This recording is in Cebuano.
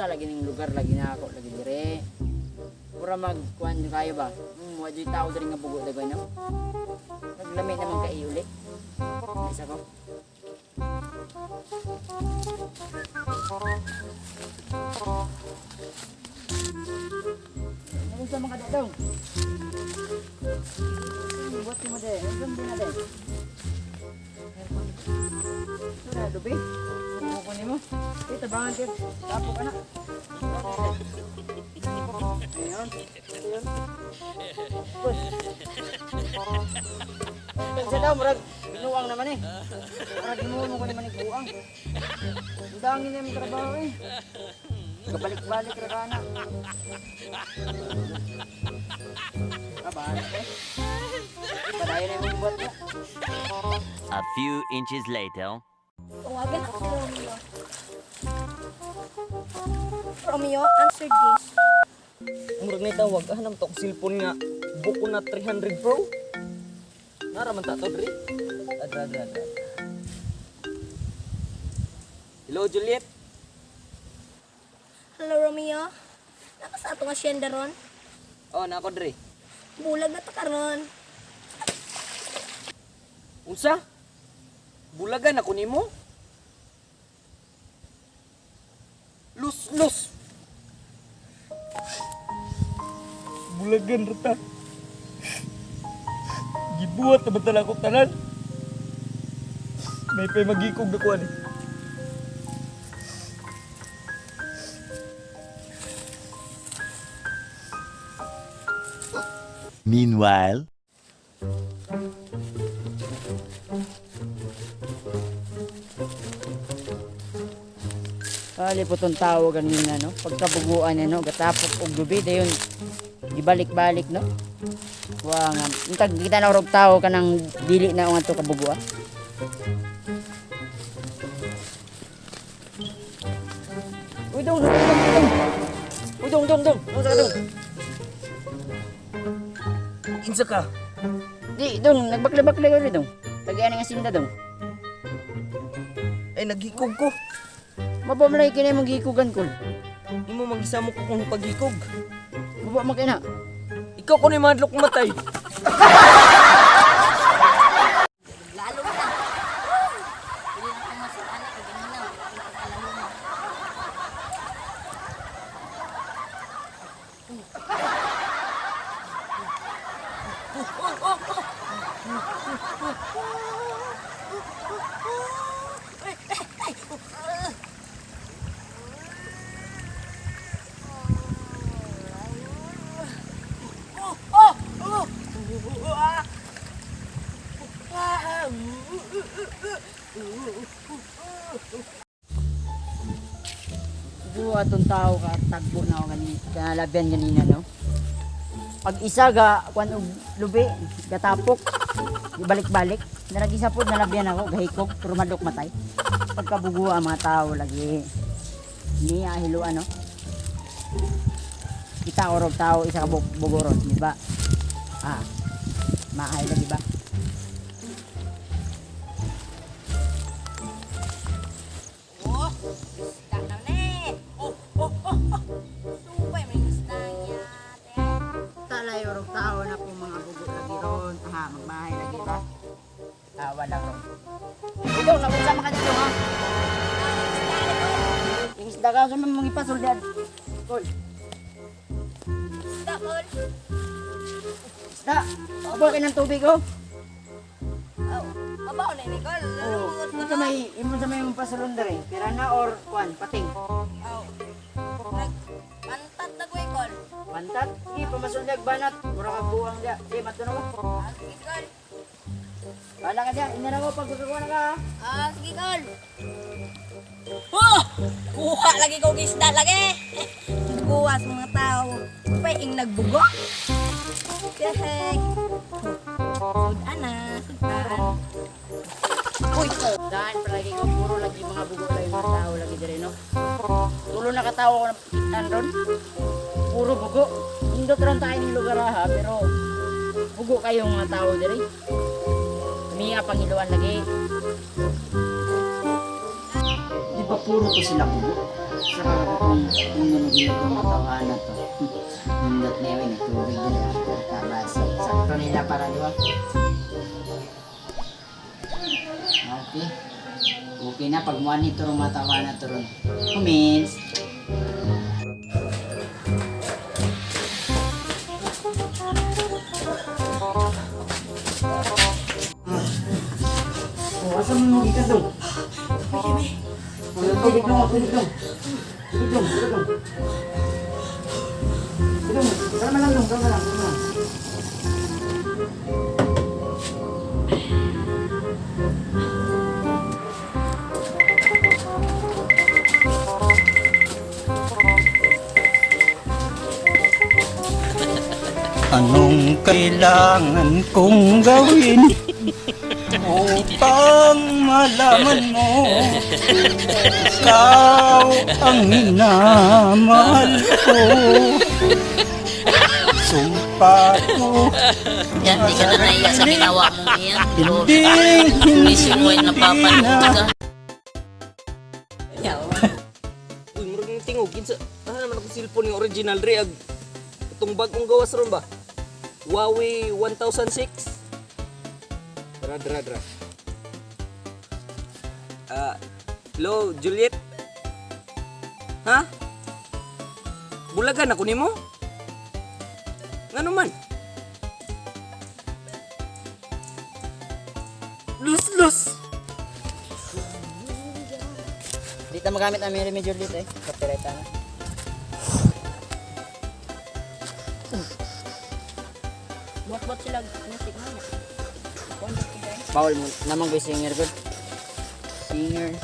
lagi ning lugar lagi na ako lagi dire. Mura mag kuan kayo ba? Wa jud tao diri nga bugo dagway no. Naglami naman kay uli. Isa ko. Ano sa mga dadong? Buat mo de, ang na de. Ito na, lubi. Ano ko nimo? Eh, tabangan din. Tapo ka na. Ayun. Ayun. Push. Sa daw, murag, binuang naman eh. Murag, binuang mo ko naman yung buang. Ang dangin na yung trabaho eh. Kabalik-balik ra ka na. Kabalik eh. Padayon na yung buhat mo. A few inches later. Tawagan ako si Romeo. Romeo, answer this. Murag na tawag, ah, nam to cellphone nga. Buko na 300 Pro. Nara man ta to, dre. Adra, adra, adra. Hello, Juliet. Hello, Romeo. Naka sa atong asyenda ron? Oh, na ako, dre. Bulag na ta karon. Unsa? Bulagan ako nimo? Lus, lus. Bulagan rata. Gibuhat na ba ko tanan? May pay magikog na kuan eh. Meanwhile. Bali po tong tao ganina, no? Pagkabuguan niya, no? Gatapok og gabi, dayon gibalik-balik, no? Wa nga. Untag kita na og tao kanang dili na ang ato kabugua. Uy, dong, dong, dong, dong. Uy, dong, dong, dong. Dong, dong. Insa ka? Di, dong, nagbakla-bakla ka rin, dong. Tagian nga sinda, dong. Ay, naghikog ko. Mabamlay kinay mong gikugan kol. Imo magisamo ko kung paghikog. Baba makina. Ikaw ko ni madlok matay. Lalo na. Pili na akong masukan na kay ganina. Wala akong pag-alalo na. Buwa tong tao ka tagbo na ako kanina, kanalabian kanina no. Pag isa ga kuan og lubi, gatapok, ibalik-balik. Naragisa pod nalabian ako gahikog pero madok matay. Pagkabugo ang mga tao lagi niya hiluan no. Kita orog tao isa ka bugoron, di ba? Ah. Maay lagi ba? Oh, isda na ni. Oh, oh, oh, oh. Subay may isda niya. Te. Talay orog tao na po mga bugo lagi ron. Ha, magmahay lagi ba? Ah, wala ron. Ikaw, nakunsa ka dito ha? Yung isda ka, sa mga ipasol dyan. Kol, Isda, Kol. isda. Abo kayo ng tubig, oh. Oh, mabaw na ni Kol. Oh, Lulungot imo sa may, imo sa may mong pasulon dere. Pirana or kwan, pating. Oh. Nag pantat na ko eh, Kol. Pantat, sige, pamasuldag banat. Mura ka buwang diya. Sige, mato na ko. Ah, sige, Kol. Bahala ka diya. Inara ko pag kukuha na ka, ha. Ah, sige, Kol. Oh! Kuha lagi ko isda lagi. Kuha sa mga tao. Paing nagbugo. Yehey. Sudan na, sudan. Uy, daan palagi ko puro lagi mga bugo lagi mga tao lagi dire no. Tulo na katawo ko nakitaan ron. Puro bugo. Indot ron tayo ng lugar ha, pero bugo kayo mga tao dire. Miya pangiluan lagi. Di ba puro ko sila bugo? Sa kung ingon ginitong matawahan na to. Nindot na yun, tubig din kabasi. Sakto nila para duha. Okay. Okay na, pag muan nito rong matawahan na to ron. Kumins. Oh, asa man mo gikan dong? Tubig dong, tubig dong. Tubig dong, tubig dong. Tubig dong, kalma lang dong, kalma lang, kalma lang. Anong kailangan kong gawin upang malaman mo ikaw ang minamahal ko? Sumpa ko Yan, di ka na naiya sa ginawa mong iyan. Pero, hindi isip mo ay napapanood ka. Uy, murag ng tingog kinsa? Ah, naman ako cellphone nga original re ag itong bagong gawas ron ba? Huawei 1006. Dra dra dra. Ah, hello Juliet. Ha? Bulagan ako nimo? Ngano man? Lus lus. Di ta magamit ang Mary Major dito eh. Copyright na. Buhat-buhat sila music mo. Bawal mo namang ko singer good. Singer.